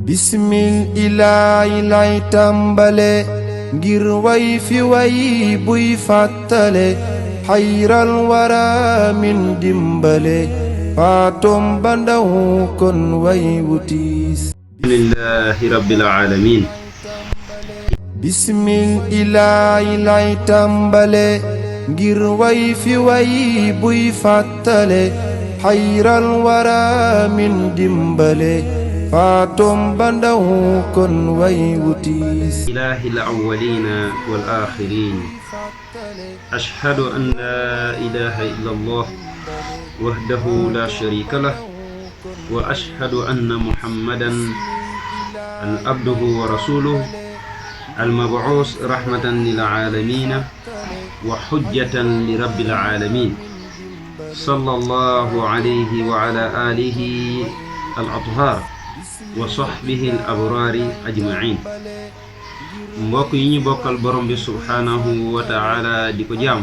bismil ilaahi lay tàmbale ngir way fi way buy fàttale xayral wara min dimbale faatom ba ndaw kon way wutiis alhamdulillahi rabbil alamin bismil ilaahi lay tàmbale ngir way fi way buy fàttale xayral wara min dimbale faatom ba ndaw kon way wutiis ilahi al-awwalina wal akhirin ashhadu an la ilaha illa allah wahdahu la sharika lah wa ashhadu anna muhammadan abduhu wa rasuluhu al-mab'uus rahmatan lil alamin wa hujjatan li rabbil alamin sallallahu alayhi wa ala alihi al-athhar wa sahbihi al-abraari ajmain mbokk yi ñu bokkal borom bi subhaanahu wa ta'ala di ko jaam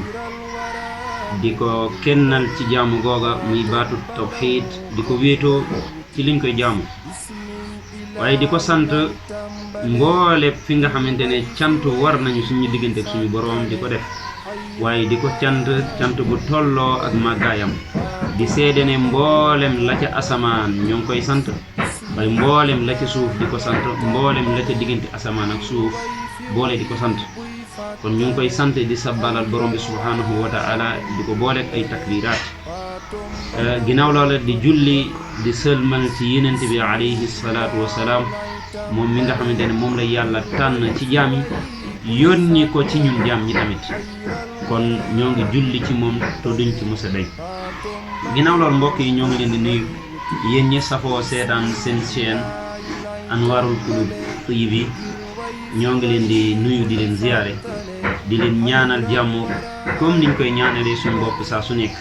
di ko kennal ci jaamu googa muy baatu tawxiid di ko wéetoo ci liñ koy jaamu waaye di ko sant mboole fi nga xamante ne cant war nañu suñu diggante ak suñu borom di ko def waaye di ko cant bu tolloo ak màggaayam di seede ne mboolem la ca asamaan ñoo ngi koy sant waaye mboolem la ca suuf di ko sant mboolem la ca diggante asamaan ak suuf boole di ko sant kon ñu ngi koy sant di sabbalal borom bi subhaanahu wa ta'ala di ko booleeg ay takbiraat ginnaaw loola di julli di sëlmal ci yenent bi alayhi salaatu wasalaam moom mi nga xamante ne moom la yàlla tànn ci jaam yi yónni ko ci ñun jaam ñi tamit kon ñoo ngi julli ci moom te duñ ci mës a day ginnaaw loolu mbokk yi ñoo ngi leen di nuyu yéen ñi safoo seetaan seen chaîne Anwarul Qulub TV ñoo ngi leen di nuyu di leen ziyaare di leen ñaanal jàmm comme niñ koy ñaanalee suñu bopp saa su nekk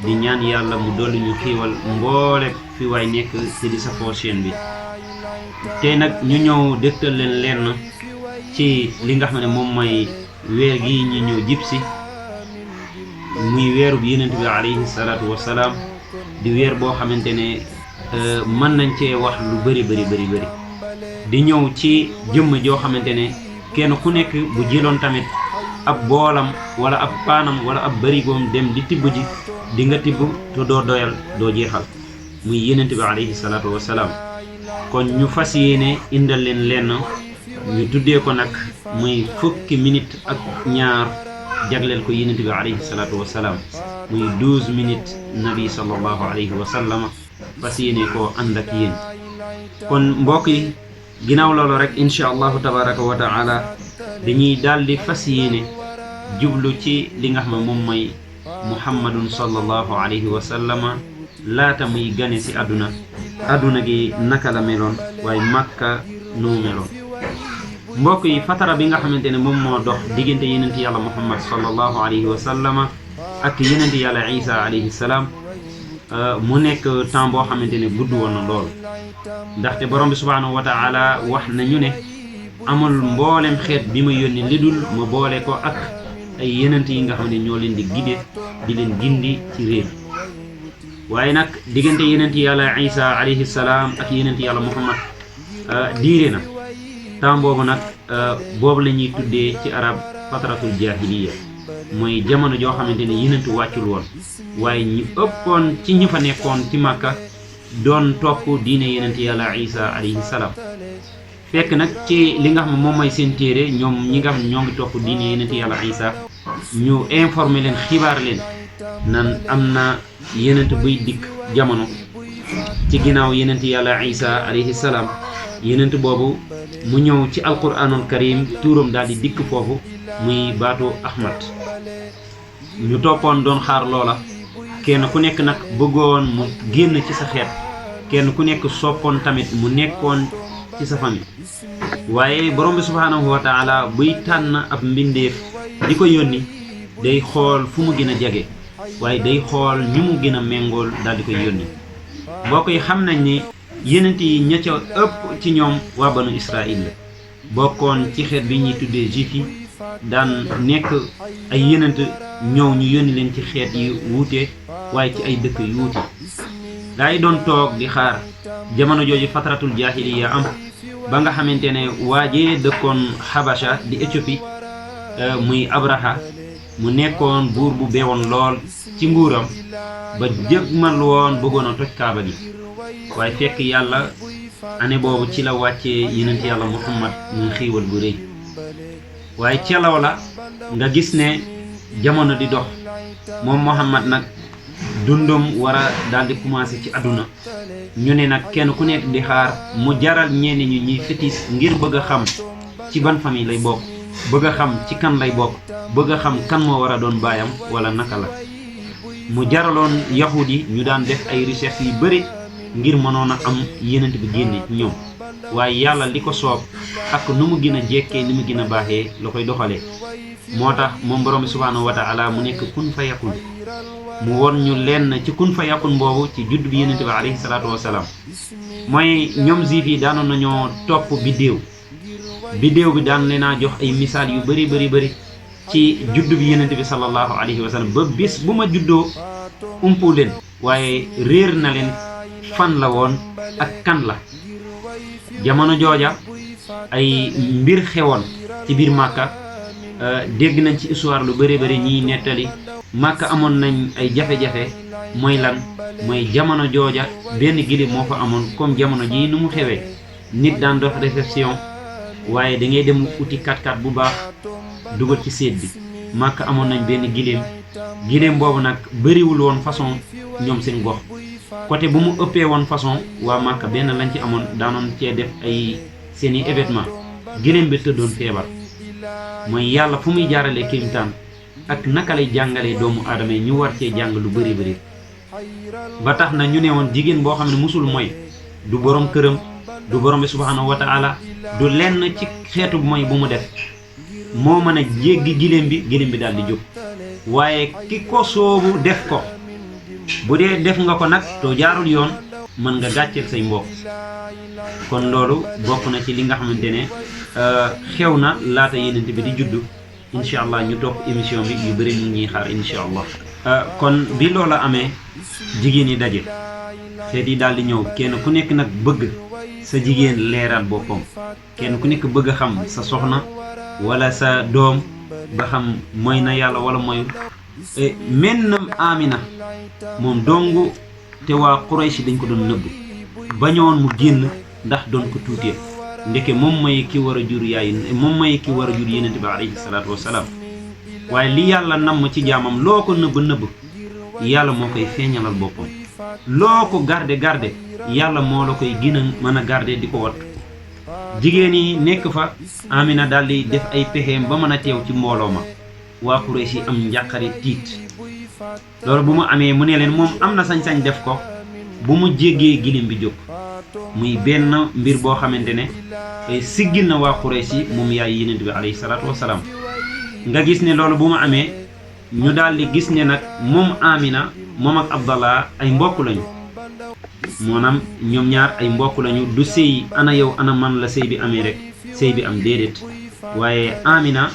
di ñaan yàlla mu dolli ñu xiiwal mboole fi waay nekk ci di safoo chaîne bi tey nag ñu ñëw dégtal leen lenn ci li nga xam ne moom mooy weer gi ñu ñëw jib si muy weeru bi yenent bi alayhi salaatu wasalaam di weer boo xamante ne mën nañ cee wax lu bëri di ñëw ci jëmm joo xamante ne kenn ku nekk bu jëloon tamit ab boolam wala ab paanam wala ab barigoom dem di tibb ji di nga tibb te doo doyal doo jeexal muy yenent bi alayhi salaatu wasalaam kon ñu fas yéene indal leen lenn ñu tuddee ko nag muy fukki minute ak ñaar jagleel ko yenent bi alayhi salaatu wasalaam muy 12 minutes nabi sallallahu alayhi wa sallam fas yéene koo ànd ak yéen kon mbokk yi ginnaaw loolu rek incha allahu tabaraka wa taala dañuy daldi fas yéene jublu ci li nga xam ne moom mooy muhammadun sallallahu alayhi wa sallama laata muy gane ci àdduna gi naka la meloon waaye makka nu mu meloon mbokk yi fatara bi nga xamante ne moom moo dox diggante yenent yàlla muhammad sallallahu alayhi wa sallama ak yenent yàlla isa alayhi salaam mu nekk temps boo xamante ne gudd woon na lool ndaxte borom bi subhaanahu wa ta'ala wax nañu ne amul mboolem xeet bi ma yónni li dul ma boole ko ak ay yenent yi nga xam ne ñoo leen di gide di leen gindi ci réer waaye nag diggante yenent yàlla isa alayhi salaam ak yenent yàlla muhammad diire na temps boobu nag boobu la ñuy tuddee ci arab fatratul jahiliya mooy jamono joo xamante ne yenent wàccul woon waaye ñu ëppoon ci ñi fa nekkoon ci màkka doon topp diine yenent yàlla isa alayhi salaam fekk nag ci li nga xam ne moom mooy seen téere ñoom ñi nga xam ne ñoo ngi topp diine yenent yàlla isa ñu informer leen xibaar leen nan am na yenent buy dikk jamono ci ginnaaw yenent yàlla isa alayhi salaam yenent boobu mu ñëw ci alquranul karim tuuram daal di dikk foofu muy baatu ahmad ñu toppoon doon xaar loola kenn ku nekk nag bëggoon mu génn ci sa xeet kenn ku nekk soppoon tamit mu nekkoon ci sa famille waaye borom bi subhaanahu wa taala buy tànn ab mbindeef di ko yónni day xool fu mu gën a jege waaye day xool ñu mu gën a méngool daal di koy yónni mbokk yi xam nañ ni yenent yi ña ca ëpp ci ñoom waa banu israil la bokkoon ci xeet bi ñuy tuddee juif yi daan nekk ay yenent ñëw ñu yónni leen ci xeet yi wuute waaye ci ay dëkk yu wuute gaa yi doon toog di xaar jamono jooju fatratul jaahiliya am ba nga xamante ne waajee dëkkoon Habasha di Éthiopie muy Abraha mu nekkoon buur bu beewoon lool ci nguuram ba jëgmal woon bëggoon a toj kaaba gi waaye fekk yàlla année boobu ci la wàccee yonent yàlla Muhammad muy xiiwal bu rëy waaye ca loola nga gis ne jamono di dox moom Muhammad nag dundum war a daal di commencé ci àdduna ñu ne nag kenn ku nekk di xaar mu jaral ñenn ñi ñuy fétis ngir bëgg a xam ci ban famille lay bokk bëgg a xam ci kan lay bokk bëgg a xam kan moo war a doon baayam wala naka la mu jaraloon yahud yi ñu daan def ay recherche yu bëri ngir mënoon a am yenent bi génne ci ñoom waaye yàlla li ko soob ak nu mu gën a jekkee ni mu gën a baaxee la koy doxalee moo tax moom borom bi subhaanahu wa taala mu nekk kun fa yakun mu won ñu lenn ci kun fa yakun boobu ci judd bi yenent bi alayhi salaatu wasalaam mooy ñoom juif yi daanoon nañoo topp biddéew bi daan leen jox ay misaal yu bëri ci judd bi yenent bi sallallahu alayhi wa sallam ba bis bu ma juddoo umpu leen waaye réer na leen fan la woon ak kan la jamono jooja ay mbir xewoon ci biir Màkka dégg nañ ci histoire lu bëri ñiy nettali Màkka amoon nañ ay jafe-jafe mooy lan mooy jamono jooja benn giléem moo fa amoon comme jamono jii nu mu xewee nit daan dox réception waaye da ngay dem uti 4x4 bu baax dugal ci seet bi Màkka amoon nañ benn giléem boobu nag bëriwul woon façon ñoom seen gox côté bu mu ëppee woon façon waa Màkka benn lañ ci amoon daanoon cee def ay seeni événement giléem bi tëddoon feebar mooy yàlla fu muy jaaralee kéemtaan ak naka lay jàngalee doomu aadama yi ñu war cee jàng lu bëri ba tax na ñu ne woon jigéen boo xam ne musul mooy du borom këram du borom bi subhaanahu wa taala du lenn ci xeetu mooy bu mu def moo mën a jéggi giléem bi daal di jóg waaye ki ko soobu def ko bu dee def nga ko nag too jaarul yoon mën nga gàcceel say mbokk kon loolu bokk na ci li nga xamante ne xew na laata yenent bi di juddu incha allah ñu topp émission bi yu bëri ñu ñuy xaar incha allah kon bi loola amee jigéen yi daje xeet yi daal di ñëw kenn ku nekk nag bëgg sa jigéen leeral boppam kenn ku nekk bëgg a xam sa soxna wala sa doom ba xam mooy na yàlla wala mooy mennam Amina moom dong te waa Quraysh dañ ko doon nëbb bañoon mu génn ndax doon ko tuutee ndeke moom mooy ki war a jur yenent bi alayhi salaatu wasalaam waaye li yàlla namm ci jaamam loo ko nëbb yàlla moo koy feeñalal boppam loo ko garde yàlla moo la koy gën a mën a garde di ko wat jigéen yi nekk fa Amina daal di def ay pexeem ba mën a teew ci mbooloo ma waa Quraysh yi am njàqare tiit loolu bu mu amee mu ne leen moom am na sañ-sañ def ko bu mu jéggee gilim bi jóg muy benn mbir boo xamante ne siggil na waa Quraysh yi moom yaay yenent bi alayhi salaatu wasalaam nga gis ne loolu bu mu amee ñu daal di gis ne nag moom Amina moom ak Abdallah ay mbokk lañu maanaam ñoom ñaar ay mbokk lañu du sëy ana yow ana man la sëy bi amee rek sëy bi am déedéet waaye Amina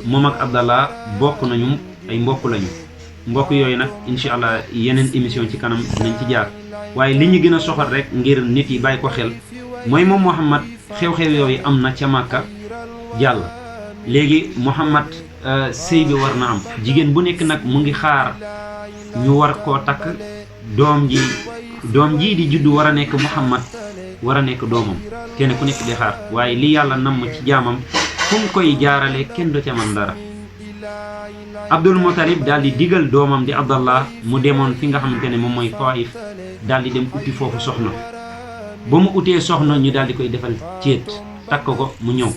moom ak Abdallah bokk nañu ay mbokk lañu mbokk yooyu nag incha allah yeneen émission ci kanam nañ ci jaar waaye li ñu gën a soxal rek ngir nit yi bàyyi ko xel mooy moom Muhammad xew-xew yooyu am na ca Màkka jàll léegi Muhammad sëy bi war na am jigéen bu nekk nag mu ngi xaar ñu war koo takk doom ji di juddu war a nekk Muhammad war a nekk doomam kenn ku nekk di xaar waaye li yàlla namm ci jaamam fu mu koy jaarale kenn du ca man dara Abdul Muttalib daal di digal doomam di Abdallah mu demoon fi nga xamante ne moom mooy Taif daal di dem uti foofu soxna ba mu utee soxna ñu daal di koy defal céet takk ko mu ñëw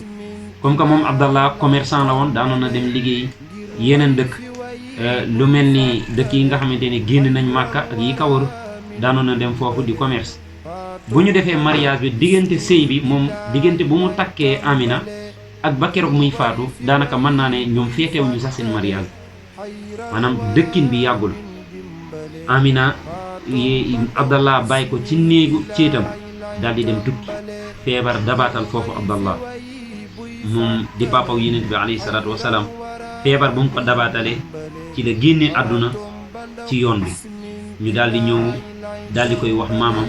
comme que moom Abdallah commerçant la woon daanoon na dem liggéey yeneen dëkk lu mel ni dëkk yi nga xamante ne génn nañ Màkka ak yi kawaru daanoon na dem foofu di commerce bu ñu defee mariage bi diggante sëy bi moom diggante bu mu takkee Amina ak ba keroog muy faatu daanaka mën naa ne ñoom feetewuñu sax seen mariage maanaam dëkkin bi yàggul Amina Abdallah bàyyi ko ci néegu céetam daal di dem tukki feebar dabaatal foofu Abdallah moom di papaw yenent bi alayhi salaatu wasalaam feebar bu mu ko dabaatalee ci la génne àdduna ci yoon bi ñu daal di ñëw daal di koy wax maamam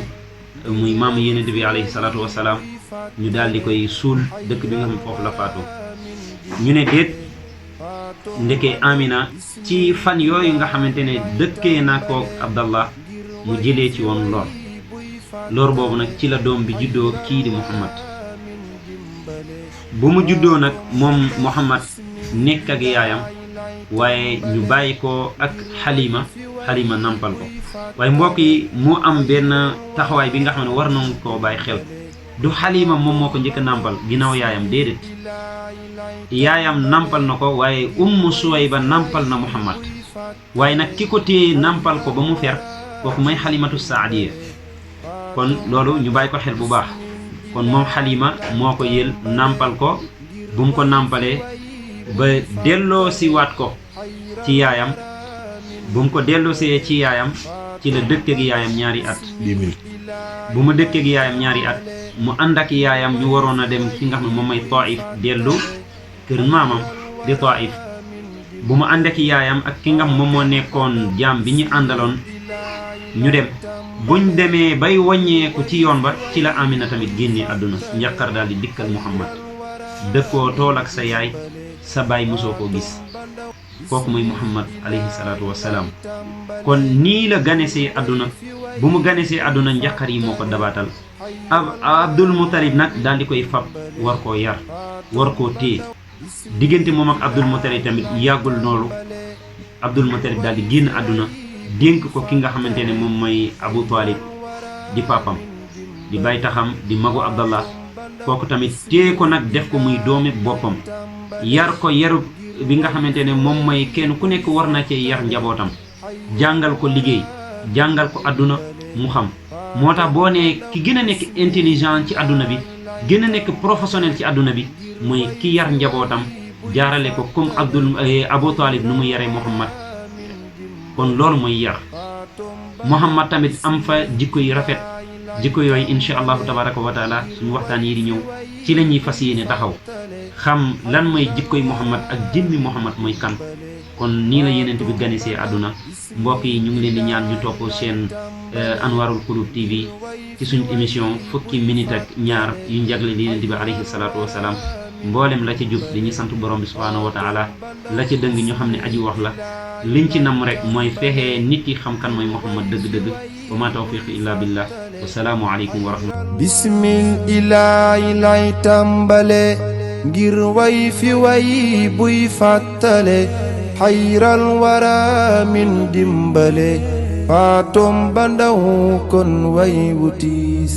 muy maamu yenent bi alayhi salaatu wasalaam ñu daal di koy suul dëkk bi nga xam foofu la faatoo ñu ne déet ndeke Amina ci fan yooyu nga xamante ne dëkkee na ko Abdallah mu jëlee ci woon lor boobu nag ci la doom bi juddoo kii di Muhammad bu mu juddoo nag moom Muhammad nekk ak yaayam waaye ñu bàyyi ko ak Halima nampal ko waaye mbokk yi mu am benn taxawaay bi nga xam ne war nañu koo bàyyi xel du Halima moom moo ko njëkk a nampal ginnaaw yaayam déedéet yaayam nampal na ko waaye Ummu Suwayba nampal na Muhammad waaye nag ki ko téye nampal ko ba mu fer kooku mooy Halimatu Saadiya kon loolu ñu bàyyi ko xel bu baax kon moom Halima moo ko yël nampal ko bu mu ko nampalee ba delloo si waat ko ci yaayam bu mu ko delloosee ci yaayam ci la dëkk ak yaayam ñaari at bu mu dëkk ak yaayam ñaari at mu ànd ak yaayam ñu waroon a dem fi nga xam ne moom mooy Taif dellu kër maamam di Taif bu mu ànd ak yaayam ak ki nga xam moom moo nekkoon jaam bi ñu àndaloon ñu dem buñ demee bay wàññeeku ci yoon ba ci la Amina tamit génnee àdduna njàqar daal di dikkal Muhammad dëkkoo tool ak sa yaay sa baay mosoo koo gis kooku mooy Muhammad alayhi salaatu wassalaam kon nii la ganesee àdduna bu mu ganesee àdduna njàqar yi moo ko dabaatal Abdul Muttalib nag daal di koy fab war koo yar war koo téye diggante moom ak Abdul Muttalib tamit yàggul noonu Abdul Muttalib daal di génn àdduna dénk ko ki nga xamante ne moom mooy Abu Talib di papam di bay taxam di magu Abdallah kooku tamit téye ko nag def ko muy doomi boppam yar ko yaru bi nga xamante ne moom mooy kenn ku nekk war na cee yar njabootam jàngal ko liggéey jàngal ko àdduna mu xam moo tax boo nee ki gën a nekk intelligent ci àdduna bi gën a nekk professionnel ci àdduna bi mooy ki yar njabootam jaarale ko comme Abu Talib nu mu yaree Muhammad kon loolu mooy yar Muhammad tamit am fa jikko yi rafet jikko yooyu insha allahu tabaraka wa taala suñu waxtaan yi di ñëw ci la ñuy fas yéene taxaw xam lan mooy jikkoy Muhammad ak jëmmi Muhammad mooy kan kon nii la yenent bi ganisee àdduna mbokk yi ñu ngi leen di ñaan ñu topp seen Anwarul Qulub TV ci suñu émission fukki minute ak ñaar yu njagle yenent bi alayhi salaatu wasalaam mboolem la ca jub dañuy sant borom bi subhaanahu wa taala la ca dëng ñu xam ne aji wax la liñ ci nam rek mooy fexe nit yi xam kan mooy Muhammad dëgg-dëgg wa ma tawfiq illa billah wasalaamu aleykum wa rahmatullah bismil ilaahi lay tàmbale ngir way fi way buy fàttale xayral wara min dimbale faatom ba ndaw kon way wutis